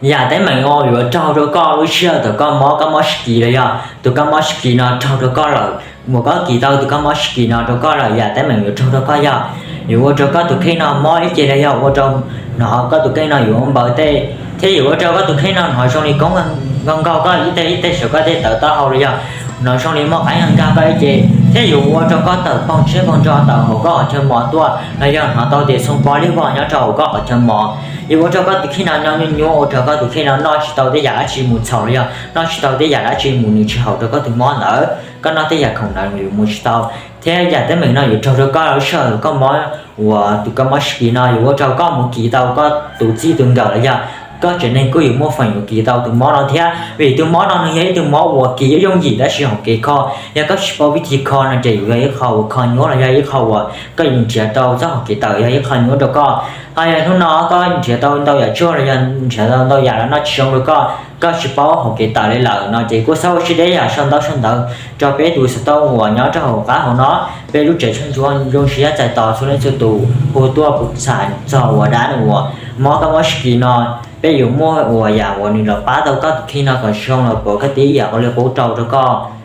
Yam teeb meem uas yuav raug rau koj lub sij hawm thaum koj mob kab mob si kis los yog tus kab mob si kis no raug rau koj lawm, uas koj kis tau tus kab mob si kis no rau koj lawm, yam teeb meem yuav raug rau koj yog yuav ua rau koj tus kheej no mob ib ce los yog ua rau hnov koj tus kheej no yuav npaws tej, thiab yuav ua rau koj tus kheej no hnov zoo li koob nkaug nkaug koj ib teg ib teg saum koj tej tawv taub hau los yog hnov zoo li muaj qaib nkag koj ib ce, thiab yuav ua rau koj tawm poog tshiab poog nrog tawm hauv koj qhov chaw mos tuaj los yog hnov tau tias txhoov pob liab vog nyob rau hauv koj qhov chaw mos. Yuav ua rau koj tus kheej no nyob nyuaj nyuaj, ua rau koj tus kheej no noj tsis tau tej yam dab tsi mus txhaum los yog noj tsis tau tej yam dab tsi mus nws tsis haum rau koj tus mob ntawd, koj noj tej yam khoom ntawd yuav mus tsis tau. Thiab yam teeb meem no yuav raug rau koj lub sij hawm koj mob uas tus kab mob si kis no yuav ua rau koj mus kis tau koj tus txij tus nkawm los yog koj tsev neeg kuj yuav muaj feem yuav kis tau tus mob no thiab, vim tus mob no nws yog ib tug mob uas kis yooj yim tab sis hauv kev kho, yog koj tsis paub vib thib kho no ces yuav yog ib qho uas kho nyuaj los yog ib qho uas koj yuav nrhiav tau txoj hauv kev tawm yog ib qho nyuaj rau koj. Ho yog hnub no koj nrhiav tau ntau yam tshuaj los yog nrhiav tau ntau yam los noj tsis zoo rau koj, koj tsis paub hauv kev tawm li lawm no ces kuj txhob ua siab deb yam sau ntaub sau ntawv rau peb tus xov tooj uas nyob rau hauv qab hauv no. Peb lub tsev tshuaj ntsuab zoo siab txais tos txhua leej txhua tus hu tuaj txhais txog uas dab uas mob kab mob si kis no, peb yuav muaj uas yam uas nws los pab tau koj tus kheej no kom zoo los pab koj tib yam ua li qub rau rau koj.